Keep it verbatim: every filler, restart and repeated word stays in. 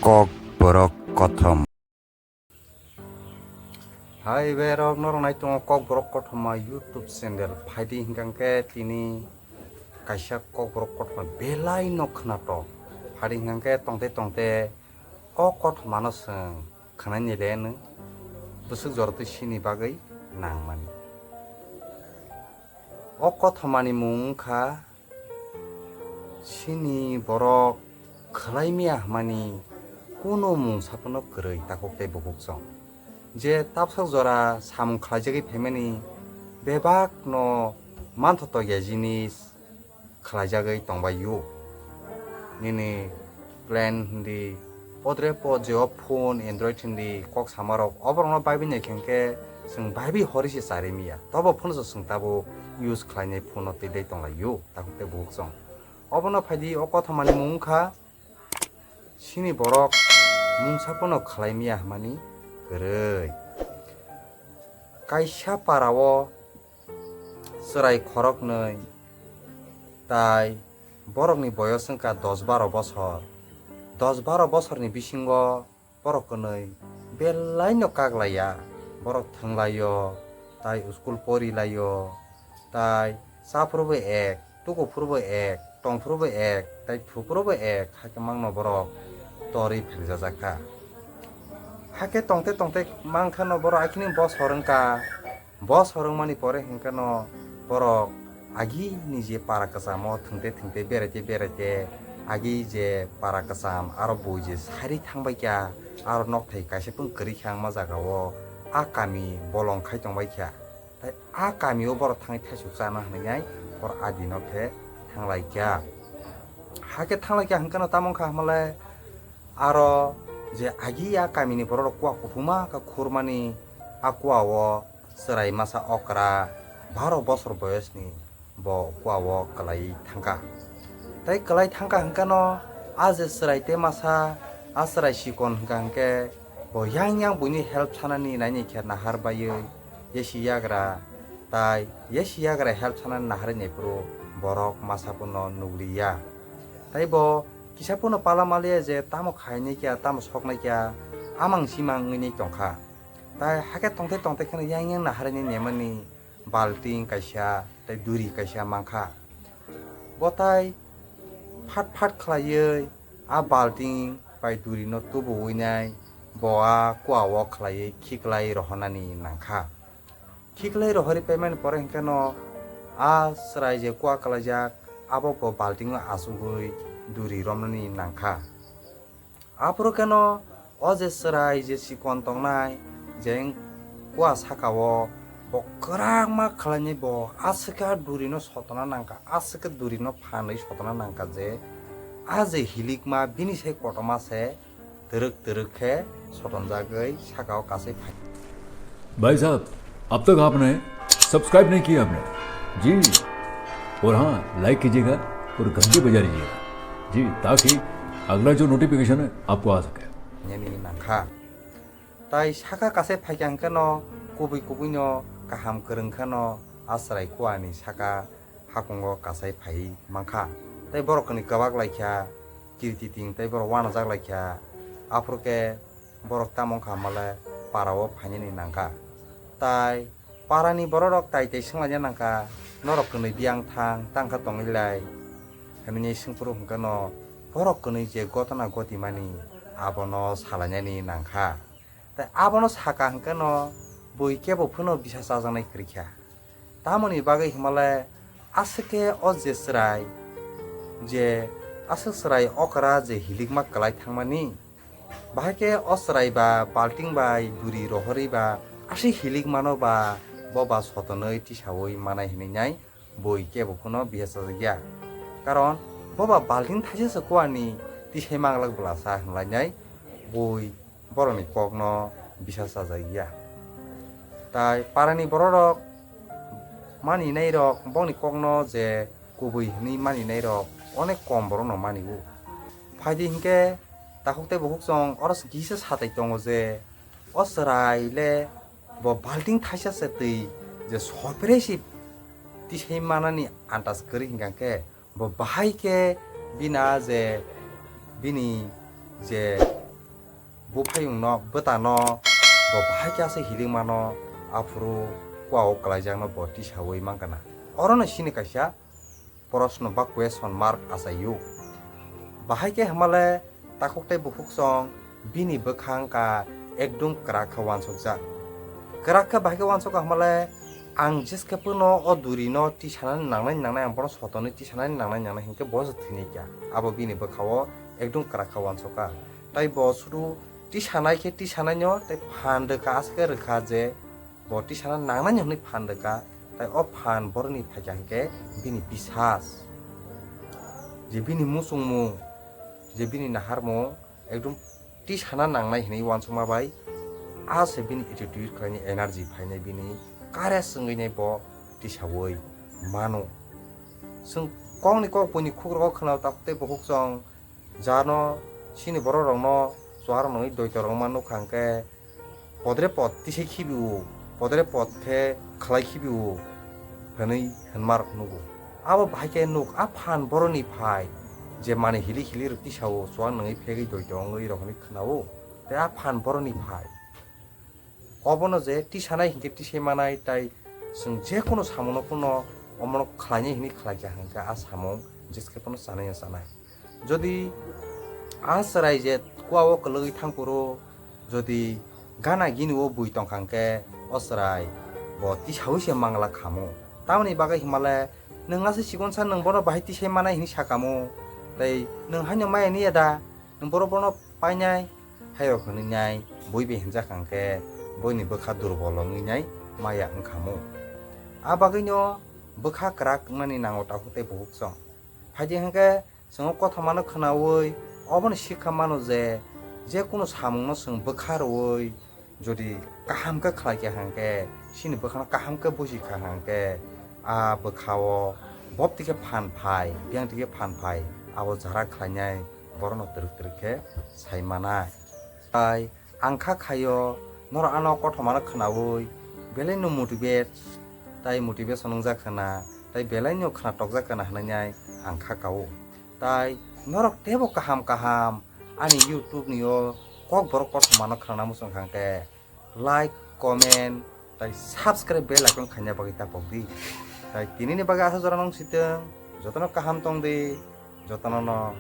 Kokborok kothoma. Hai berok, norok nai tongo Kokborok Kothoma YouTube channel. Phaidi hinkha khe tini kaisa Kokborok Kothoma belai no khwnatok. Phaidi hinkha khe tongte tongte o kothoma no chwng khwnai ni le nwng bwswk jora twi sini bagwi nang mani. O kothoma ni mung wngkha Chini borok khwlai miya hwnmani kunu mungsa phano kwrwi takhuk tei bukhuk chwng. Je tabsak jora samung khlaijagwi phaimani bebak no manthotok ya jinis khlaijagwi tongbai o. Nini plan hindi, podre pod je o phone Android hindi kok samarok, oborokno baibi naikhe hwnkhe chwng baibi horwi se charwi miya. Tobo phano se chwng tabuk use khlainai phone no twi dai tonglai o. Takhuk tei bukhuk chwng. Obono phaidi o kothomani mung wngkha, chini borok mungsa phano khlai miya hwnmani kwrwi. Kaisa para o chwrai khoroknwi tai borokni boyos wngkha dos baro bosor. Dos baro bosorni bisingo borok kwnwi belai no kak laiya. Borok thwng lai o, tai school pori lai o, tai cha phuru bo ek, tuku phuru bo ek, tong phuru bo ek, tai thu phuru bo ek, hakhe mangno borok torwi pheljajak kha. Hakhe tongte tongte mang kheno borok akhini bosor wngkha. Bosor wngmani pore hinkhe no borok agi ni je para kwcham o thwngte thwngte beraite beraite agi je para kwcham aro bui je sari thangbai kha, aro nokthai kaisa phung kwrwi kha wngma jaga o a kami bolong khai tongbai kha. Tai a kami o borok thangwi thaisuk chana hwnwi borok a dino khe thanglai kha. Hakhe thanglai kha hinkhe no tamo wngkha hwnmale aro je agi a kami ni borok rok kua kuthuma khe khurmani a kua o chwrai masa okra baro bosor boyosni bo kua o kwlai thangkha. Tai kwlai thangkha hwnkhe no a je chwrai te masa a chwrai sikon hwnkha hwnkhe bo yang yang buini help sanani naini khe nahar baiwi yesi yagra tai yesi yagra help sanani nahar naiphuru borok masa phano nukliya. Tai bo kisa phano pala maliya je tamo khainai kya tamo soknai kya amang simang wngwi tongkha. Tai hakhe tongthai tongthai kheno yang yang naharani nemani balting kaisa tei duri kaisa mankha. Bo tai phat phat khlaiwi a balting bai durino tubuwi nai bo a kua o khlaiwi khiklai rohornani nangkha. Khiklai rohorwi paimani pore hinkhe no a chwrai je kua kwlaijak abo bo baltingo achugwi duri romnani nangkha. Aphuru kheno o je chwrai je sikon tongnai je kua saka o bo kwrakma khlainai bo aswk khe a duri no sotona nangkha, aswk khe duri no phanwi sotona nangkha je a je hilikma bini sai kotorma se twrwk twrwk khe sotonjagwi saka o kasai phai. भाई साहब, अब तक आपने सब्सक्राइब नहीं किया आपने। जी, और हाँ, लाइक कीजिएगा और घंटी बजा दीजिएगा। जी, ताकि अगला जो नोटिफिकेशन है, आपको आ सके। Nini nangkha. Tai saka kasai phaikha hwnkhe no kubui kubui no kaham kwrwng khe no a chwrai kua ni saka hakungo kasai phaiwi mankha. Tai borok kwnwi kwbak laikha, kirti ting tai borok uanajak laikha. Aphuru khe borok tamo wngkha hwnmale para o phainani nangkha. Tai parani bororok tai tai swnglaina nangkha, "Norok kwnwi biyang thang, tangkha tongwi lai?" hwnwi swngphuru hwnkhe no borok kwnwi je gotona gotimani abono salainani nangkha. Tai abono saka hwnkhe no bui kebo phano bisa chajaknai kwrwikha. Tamoni bagwi hwnmale aswk khe o je chwrai, je aswk chwrai okra je hilikma kwlai thangmani, bahai khe o chwrai ba balting bai duri rohorwi ba aswk hilikmano ba bo ba sotonwi tisaui manai hwnwi nai bui kebo phano bisa chajakya. Karon bo ba balting thaisa se kuani tisai manglak bwlasa hwnlainai bui borokni kokno bisa chajakya. Tai parani bororok maninairok bokni kokno je kubui hwnwi maninairok onek kom borokno mani-o. Phaidi hinkhe takhuk tei bukhuk chwng oro se kisa satai tongo je o chwrai le bo balting thaisa se twi je sopre se tisai manani andas kwrwi hinkha khe bo bahai khe bini a je bini je Buphayungno, bwtano bo bahai khe aswk hilik mano, aphuru kua o kwlaijakno bo tisaui mankha na. Orono chini kaisa proshno ba question mark achaio. Bahai khe hwnmale takhuk tei bukhuk chwng bini bwkha wngkha ekdum kwrak khe uansukjak. Kwrak khe bahai khe uansukha hwnmale ang jeskhe phano o durino tisanani nangnai nangnai, ang bono sotonwi tisanani nangnai nangnai hinkhe bo se thwinai kha. Abo bini bwkha o ekdum kwrak khe uansukha. Tai bo sudu tisanai khe tisanaino tai phan rwkha, aswk khe rwkha je bo tisana nangnani hwnwi phan rwkha. Tai o phan boroni phaikha hinkhe bini bisas, je bini muchungmung, je bini naharmung ekdum tisana nangnai hwnwi uansukma bai, a se bini attitude khlaini, energy phainai, bini courage wngwi nai bo tisaui mano. Chwng kokni kok buini khukrok o khwnao takhuk tei bukhuk chwng jano chini borok rokno chuwar nungwi doito rok ma nukha hwnkhe podre pod tisai khibi-o, podre pod khe khlai khibi-o hwnwi hwnma rok nugo. Abo bahai khe nuk a phan boroni phai je mani hili hili rok tisao chuwar nungwi phegwi doito wngwi rok hwnwi khwnao, tei a phan boroni phai. Obono je tisanai hinkhe tisai manai, tai chwng je kono samungno phano omono khlainai hinwi khlaikha hinkhe a samung jeskhe phano chanai ya chanai. Jodi a chwrai je kua o kwlwgwi thangphuru jodi gana gini o bui tongkha hinkhe o chwrai bo tisaui se mangla khamu. Tamoni bagwi himale nwng aswk chikonsa nwng bono bahai tisai manai hinwi sakamu, tei nwng haino maya niya da? Nwng borok bono painai, hairok hwnwi nai, bui bai hinjak hwnkhe boini bwkha durbol wngwi nai maya wngkhamu. A bagwino bwkha kwrak wngnani nango takhuk tei bukhuk chwng. Phaidi hwnkhe chwng o kothomano khwnaui oboni sikha mano je, je kunu samungno chwng bwkha rwui jodi kaham khe khlai kha hwnkhe, chini bwkhano kaham khe buji kha hwnkhe, a bwkha o bob tike phan phai, biyang tike phan phai, abo jara khlainai borokno twrwk twrwk khe sai manai. Tai ang kha khaio, norok ano kothomano khwnaui belai no motivate tai motivation wngjak khwna, tai belai no khwna tokjak khwna hwnwi ang kha kao. Tai norok teibo kaham kaham ani YouTube ni o kokborok kothomano khwnana muchung kha hwnkhe, like, comment, tai subscribe bell icon khaina bagwi tapok di. Tai tinini bagwi asa jora nung sitwng, jotono kaham tong di, jotono no